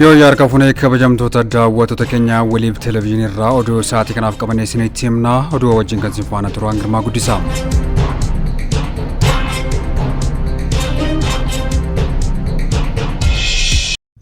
Yoo yaarka funee kabajamtoota daawwattoota keenya waliif televezyiinii irraa oduu sa'aatii kanaaf qabannee isinitti himna. Oduu wajjin kan isin faana turu Girmaa Guddisaa.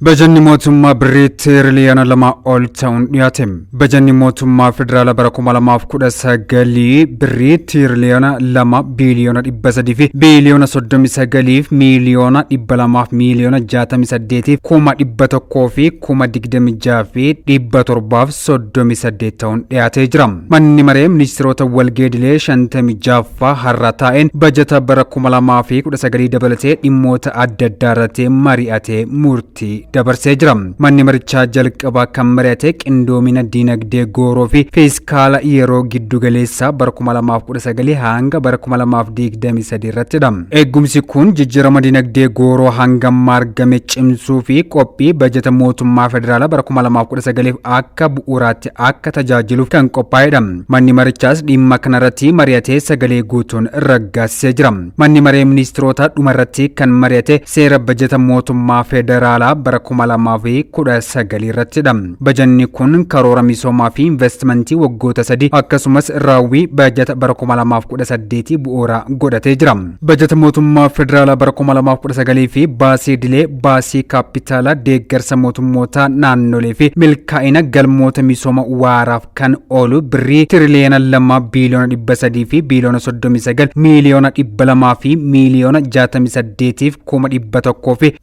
Bajanni mootummaa birrii tiriliyoona 2 ol ta'uun dhiyaate. Bajanni mootummaa federaala bara 2019 birrii tiriliyoona 2 biiliyoona 300 fi biiliyoona 39 miiliyoona 200 miiliyoona 68 100,000 fi 26,738 ta'uun dhiyaatee jira. Manni maree ministeerota walgeedilee 56ffaa har'a taa'een bajata bara 2019 dabalatee dhimmoota adda addaa irratti mari'atee murtii dabarsee jira. Manni marichaa jalqabaa kan mari'ate qindoomina diinagdee gooroo fi fiiskaala yeroo giddugaleessaa bara 2019 hanga bara 2023 irrattidha. Eegumsi kun jijjiirama diinagdee gooroo hanga ammaa argame cimsuu fi qophii bajata mootummaa federaalaa bara 2019 akka bu'uuraatti akka tajaajiluuf kan qophaa'edha. Manni marichaas dhimma kanarratti mari'atee sagalee guutuun raggaasisee jira. Manni maree ministeerota dhumarratti kan mari'ate seera bajata mootummaa federaalaa bara 2019 irrattidha. Bajanni kun karoora misoomaa fi investimentii waggoota 3 akkasumas raawwii bajata bara 2018 bu'uura godhatee jira. Bajata mootummaa federaalaa bara 2019 fi baasii idilee, baasii kaapitaalaa, deeggarsa mootummoota naannolee fi milkaa'ina galmoota misooma waaraaf kan oolu birrii tiriliyoona 2 biiliyoona 300 fi biiliyoona 39 miiliyoona 200 fi miiliyoona 68 100,000 fi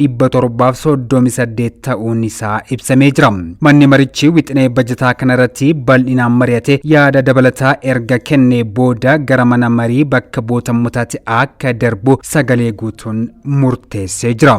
26,738 ta'uun isaa ibsamee jira. Manni marichi wixinee bajataa kanarratti bal'inaan mari'ate yaada dabalataa erga kennee booda gara mana marii bakka bu'ootaatti akka darbu sagalee guutuun murteessee jira.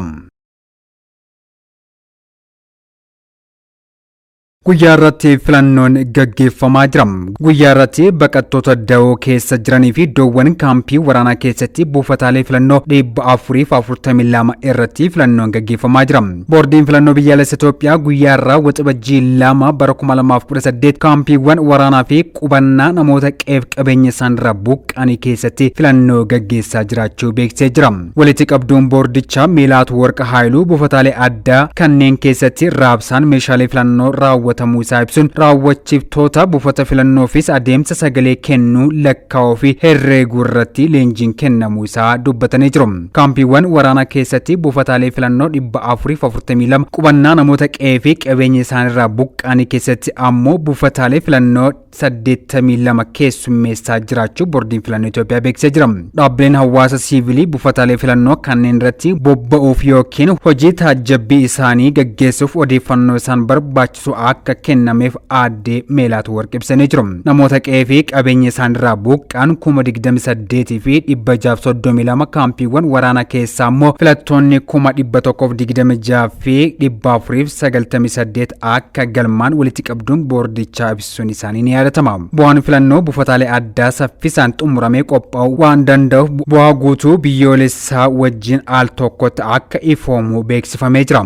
Guyyaa irratti filannoon gaggeeffamaa jira. Guyyaa irratti baqattoota da'oo keessa jiranii fi iddoowwan kaampii waraanaa keessatti buufataalee filannoo 442 irratti filannoon gaggeeffamaa jira. Boordiin filannoo biyyaalessa Itoophiyaa guyyaa irraa Waxabajjii 2 bara 2018 kaampiiwwan waraanaa fi qubannaa namoota qeef qabeenya isaan irraa buqqa'anii keessatti filannoo gaggeessaa jiraachuu beeksisee jira. Walitti qabduun boordichaa Meelaat Warqa Haayiluu buufataalee addaa kanneen keessatti raabsaan meeshaalee filannoo raawwatamuu isaa ibsuun raawwachiiftoota buufata filannoofis adeemsa sagalee kennuu, lakkaa'uu fi herreeguu irratti leenjiin kennamuu isaa dubbatanii jiru. Kaampiiwwan waraanaa keessatti buufataalee filannoo 442 qubannaa namoota qe'ee fi qabeenya isaanirraa buqqa'anii keessatti ammoo buufataalee filannoo 82 keessummeessaa jiraachuu boordiin filannoo Itoophiyaa beeksisee jira. Dhaabbileen hawaasa siivilii buufataalee filannoo kanneen irratti bobba'uuf yookiin hojii taajjabbii isaanii gaggeessuuf odeeffannoo isaan barbaachisu akka kennameef aaddee Meelaatu Warqi ibsanii jiru. Namoota qe'ee fi qabeenya isaanirraa buqqa'an 28,632 kaampiiwwan waraanaa keessaa immoo filattoonni 126,498 akka galmaan walitti qabduun boordichaa ibsuun isaanii ni yaadatama. Bu'aan filannoo buufataalee addaa saffisaan xumuramee qophaa'uu waan danda'uuf bu'aa guutuu biyyoolessaa wajjin al tokkotti akka ifoomu beeksifamee jira.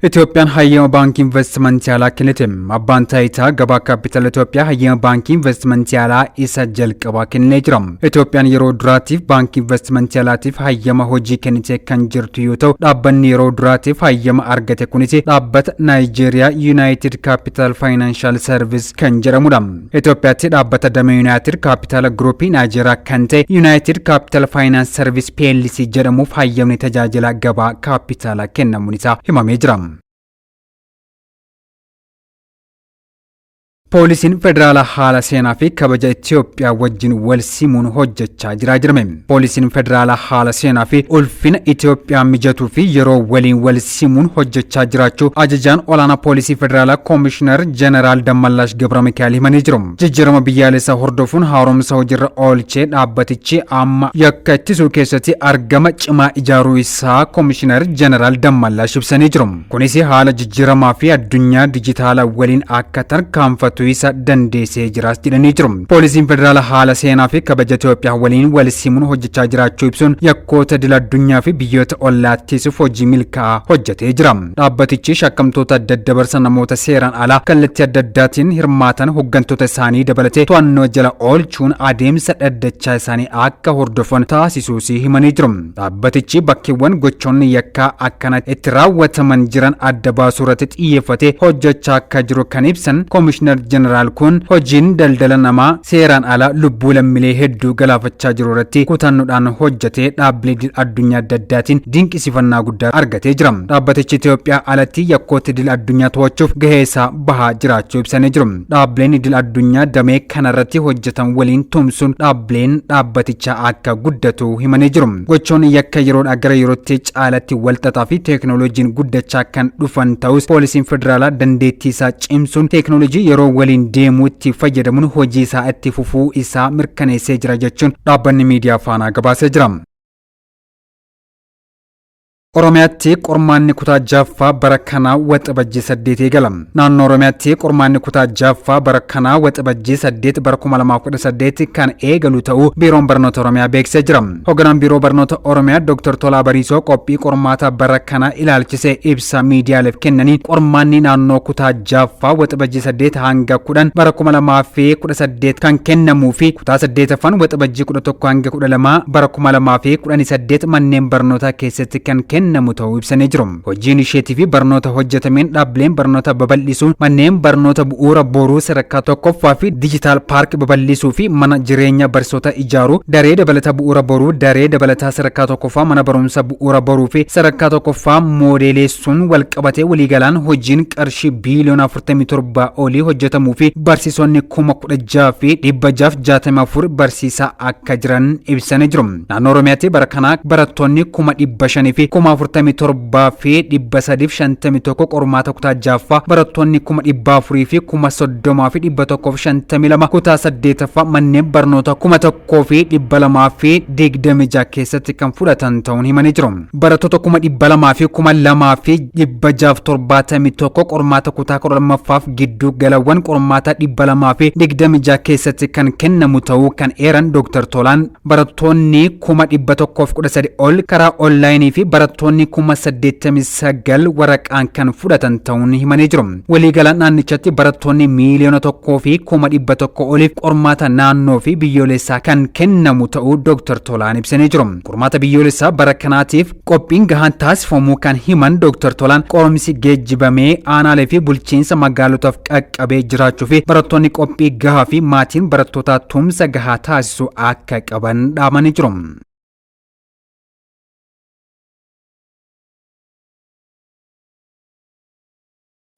Itoophiyaan hayyama baankii investimentii alaa kennite. Abbaan taayitaa gabaa kaapitaala Itoophiyaa hayyama baankii investimentii alaa isa jalqabaa kennee jira. Itoophiyaan yeroo duraatiif baankii investimentii alaatiif hayyama hojii kennitee kan jirtu yoo ta'u, dhaabbanni yeroo duraatiif hayyama argate kunis dhaabbata Naayijeeriyaa United Capital Financial Service kan jedhamudha. Itoophiyaatti dhaabbata damee United Capital Group Naayijeeriyaa kan ta'e United Capital Finance Service PLC jedhamuuf hayyamni tajaajila gabaa kaapitaalaa kennamuun isaa himamee jira. Poolisiin federaalaa haala seenaa fi kabaja Itoophiyaa wajjin wal simuun hojjechaa jira jedhame. Poolisiin federaalaa haala seenaa fi ulfina Itoophiyaa mijatuu fi yeroo waliin wal simuun hojjechaa jiraachuu ajajaan olaanaa poolisii federaalaa Koomishinar Jeneraal Dammallaash Gabra Mikaa'el himanii jiru. Jijjiirama biyyaalessaa hordofuun haaromsa hojiirra oolchee dhaabbatichi amma yakka ittisuu keessatti argama cimaa ijaaruu isaa Koomishinar Jeneraal Dammallaash ibsanii jiru. Kunis haala jijjiiramaa fi addunyaa dijitaalaa waliin akka tarkaanfatu jiraachuu isa dandeessee jiraas jedhanii jiru. Poolisiin federaalaa haala seenaa fi kabaja Itoophiyaa waliin wal simuun hojjechaa jiraachuu ibsuun yakkoota idil addunyaa fi biyyoota ollaa ittisuuf hojii milkaa'aa hojjetee jira. Dhaabbatichi shakkamtoota daddabarsa namoota seeraan alaa kallattii adda addaatiin hirmaatan hooggantoota isaanii dabalatee to'annoo jala oolchuun adeemsa dhaddachaa isaanii akka hordofan taasisuus himanii jiru. Dhaabbatichi bakkeewwan gochoonni yakkaa akkana itti raawwataman jiran adda baasuu irratti xiyyeeffatee hojjechaa akka jiru kan ibsan Koomishinar Jeneraal kun hojiin daldala namaa seeraan alaa lubbuu lammiilee hedduu galaafachaa jiru irratti kutannoodhaan hojjetee dhaabbilee addunyaa adda addaatiin dinqisiifannaa guddaa argatee jira. Dhaabbatichi Itoophiyaa alatti yakkoota idil addunyaa to'achuuf gahee isaa bahaa jiraachuu ibsanii jiru. Dhaabbileen idil addunyaa damee kanarratti hojjetan waliin tumsuun dhaabbileen dhaabbatichaa akka guddatu himanii jiru. Gochoonni yakka yeroodhaa gara yerootti caalatti walxaxaa fi teeknooloojiin guddachaa kan dhufan ta'us poolisiin federaalaa dandeettii isaa cimsuun teeknooloojii yeroo waliin deemuutti fayyadamuun hojii isaa itti fufuu isaa mirkaneessee jira jechuun dhaabbanni miidiyaa Faanaa gabaasee jira. Oromiyaatti qormaanni kutaa jaaffaa bara kanaa Waxabajjii 8 eegala. Naannoo Oromiyaatti qormaanni kutaa jaaffaa bara kanaa Waxabajjii 8 bara 2018 kan eegalu ta'uu Biiroon Barnoota Oromiyaa beeksisee jira. Hoogganaan Biiroo Barnoota Oromiyaa Dr. Tolaa Bariisoo qophii qormaata bara kanaa ilaalchisee ibsa miidiyaaleef kennaniin qormaanni naannoo kutaa jaaffaa Waxabajjii 8 hanga 10 bara 2018 kan kennamuu fi kutaa 8ffaan Waxabajjii 11 hanga 12 bara 2018 manneen barnootaa keessatti kan kennamu ta'uu ibsanii jiru. Hojiin isheetii fi barnoota hojjetameen dhaabbileen barnoota babal'isuun manneen barnoota bu'uura boruu sadarkaa tokkoffaa fi diijitaal paarkii babal'isuu fi mana jireenya barsiisota ijaaruu, daree dabalataa bu'uura boruu, daree dabalataa sadarkaa tokkoffaa mana barumsa bu'uura boruu fi sadarkaa tokkoffaa moodeeleessuun walqabatee waliigalaan hojiin qarshii biiliyoona 47 olii hojjetamuu fi barsiisonni 16,664 barsiisaa akka jiran ibsanii jiru. Naannoo Oromiyaatti bara kanaa barattoonni 500,000 fi 47,351 qormaata kutaa jaaffaa, barattoonni 400,000 fi 30,152 kutaa saddeetaffaa manneen barnoota 1,226 keessatti kan fudhatan ta'uun himanii jiru. Barattoota 200,000 fi 2,671 qormaata kutaa 12ffaaf gidduu galawwan qormaata 226 keessatti kan kennamu ta'uu kan eeran Dr. Tolaan barattoonni 113,000 ol karaa onlaayinii fi barattoonni 89,000 waraqaan kan fudhatan ta'uun himanii jiru. Waliigalaan naannichatti barattoonni 1,100,000 oliif qormaata naannoo fi biyyoolessaa kan kennamu ta'uu Dr. Tolaan ibsanii jiru. Qormaata biyyoolessaa bara kanaatiif qophiin gahaan taasifamuu kan himan Dr. Tolaan qorumsi geejjibamee aanaalee fi bulchiinsa magaalotaaf qaqqabee jiraachuu fi barattoonni qophii gahaa fi maatiin barattootaa tumsa gahaa taasisu akka qaban dhaamanii jiru.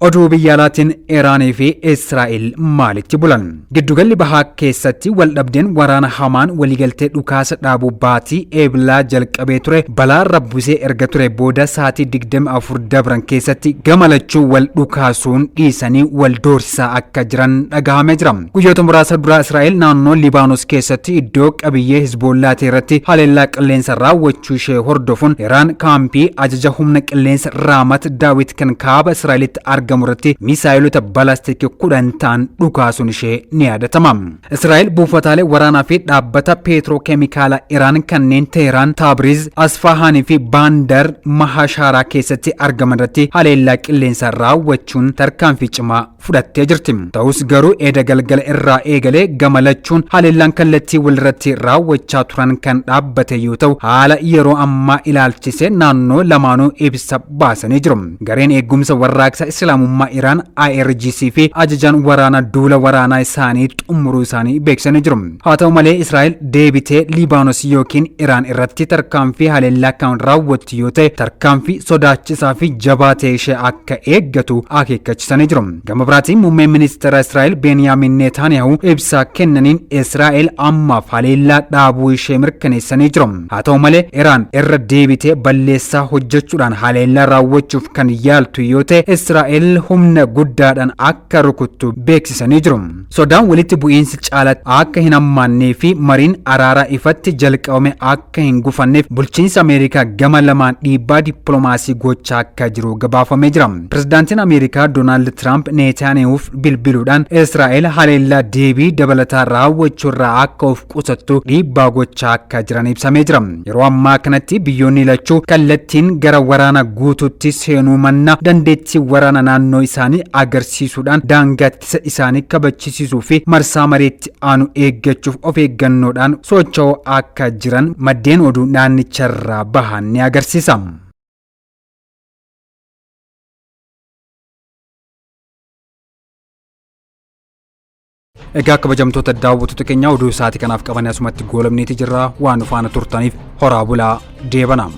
Oduu biyya alaatiin Iraanii fi Israa'el maalitti bulan? Giddugalli bahaa keessatti waldhabdeen waraana hamaan waliigaltee dhukaasa dhaabuu baatii Eeblaa jalqabee ture balaa rabbisee erga ture booda sa'aatii 24 dabran keessatti gama lachuu wal dhukaasuun dhiisanii wal doorsisaa akka jiran dhagahamee jira. Guyyoota muraasa dura Israa'el naannoo Libaanos keessatti iddoo qabiyyee Hizboollaatii irratti haleellaa qilleensa raawwachuu ishee hordofuun Iraan kaampii ajaja humna qilleensa Raamat Daawit kan kaaba Israa'elitti argamu irratti misaayilota balaastikii 10 ta'an dhukaasuun ishee ni yaadatama. Israa'el buufataalee waraanaa fi dhaabbata peetirookeemikaala Iraan kanneen Teheraan, Taabriz, Asfahaanii fi Baandar Mahashaaraa keessatti argaman irratti haleellaa qilleensaa raawwachuun tarkaanfii cimaa fudhattee jirti. Ta'us garuu eeda galgala irraa eegalee gama lachuun haleellaan kallattii walirratti raawwachaa turan kan dhaabbate yoo ta'u haala yeroo ammaa ilaalchisee naannoo lamaanuu ibsa baasanii jiru. Gareen eegumsa warraaqsa Islaamummaa Iraan IRGC fi ajajaan waraanaa duula waraanaa isaanii xumuruu isaanii beeksisanii jiru. Haa ta'u malee Israa'el deebitee Liibaanos yookiin Iraan irratti tarkaanfii haleellaa kan raawwattu yoo ta'e tarkaanfii sodaachisaa fi jabaa ta'e ishee akka eeggatu akeekkachisanii jiru. Gama biraatiin muummeen ministeera Israa'el Beeniyaamin Neetaaniyaahu ibsa kennaniin Israa'el ammaaf haleellaa dhaabuu ishee mirkaneessanii jiru. Haa ta'u malee Iraan irra deebitee balleessaa hojjechuudhaan haleellaa raawwachuuf kan yaaltu yoo ta'e Israa'el Israa'el humna guddaadhaan akka rukuttu beeksisanii jiru. Sodaan walitti bu'iinsi caalatti akka hin hammaannee fi mariin araaraa ifatti jalqabame akka hin gufanneef bulchiinsa Ameerikaa gama lamaan dhiibbaa dippiloomaasii gochaa akka jiru gabaafamee jira. Pirezidaantiin Ameerikaa Doonaald Tiraamp Neetaaniyahuuf bilbiluudhaan Israa'el haleellaa deebii dabalataa raawwachuurraa akka of qusattu dhiibbaa gochaa akka jiran ibsamee jira. Yeroo ammaa kanatti biyyoonni lachuu kallattiin gara waraana guutuutti seenuu manna dandeettii waraana naannoo isaanii agarsiisuudhaan daangaa ittisa isaanii kabachisiisuu fi marsaa mariitti aanu eeggachuuf of eeggannoodhaan socho'uu akka jiran maddeen oduu naannicharraa bahan ni agarsiisa. Egaa kabajamtoota daawwattoota keenyaa, oduu isaatii kanaaf qaban asumatti goolabneeti jirra. Waan nu faana turtaniif horaa bulaa, deebana.